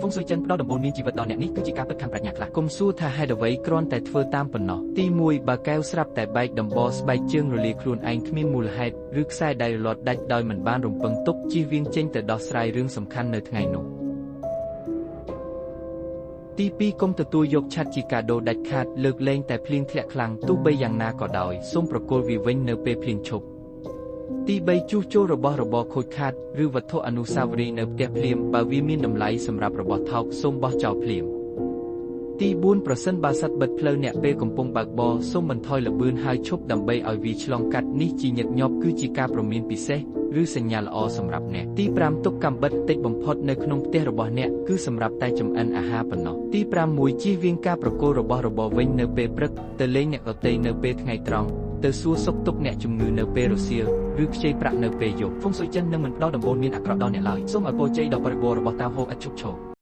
ហ្វុងស៊ុយចិនផ្ដល់ដំបូន្មានជីវិតដល់អ្នកនេះគឺជាការពិតខាងប្រាជ្ញាខ្លះ កុំសួរថាហេតុអ្វីគ្រាន់តែធ្វើតាមប៉ុណ្ណោះទី1បើកែវស្រាប់តែបែកដំបស្បែកជើងរលាខ្លួនឯងគ្មានមូលហេតុឬខ្សែដៃរលាត់ដាច់ដោយមិនបានរំពឹងទុកជៀសវាងចេញទៅដោះស្រាយរឿងសំខាន់នៅថ្ងៃនោះទី2កុំទទួលយកឆ័ត្រជាកាដូដាច់ខាតលើកលែងតែភ្លៀងធ្លាក់ខ្លាំងទោះបីយ៉ាងណាក៏ដោយសូមប្រគល់វាវិញនៅពេលភ្លៀងឈប់ទី3ជួសជុលរបស់របរខូចខាតឬវត្ថុអនុស្សាវរីយ៍នៅផ្ទះភ្លាមបើវាមានតម្លៃសម្រាប់របស់ថោកសូមបោះចោលភ្លាមទី4ប្រសិនបើសត្វបិទផ្លូវអ្នកពេលកំពុងបើកបរសូមបន្ថយល្បឿនហើយឈប់ដើម្បីឲ្យវាឆ្លងកាត់នេះជាញឹកញាប់គឺជាការព្រមានពិសេសឬសញ្ញាល្អសម្រាប់អ្នកទី5ទុកកាំបិតតិចបំផុតនៅក្នុងផ្ទះរបស់អ្នកគឺសម្រាប់តែចម្អិនអាហារប៉ុណ្ណោះទី6ជៀសវាងការប្រគល់របស់របរវិញនៅពេលព្រឹកទៅលេងអ្នកដទៃនៅពេលថ្ងៃត្រង់ទៅសួរសុខទុក្ខអ្នកជំងឺនៅពេលរសៀលឬខ្ចីប្រាក់នៅពេលយប់ ហ្វុងស៊ុយចិននឹងមិនផ្ដល់ដំបូន្មានអាក្រក់ដល់អ្នកឡើយសូមឲ្យពរជ័យដល់បរិបូររបស់តាវហូឥតឈប់ឈរ។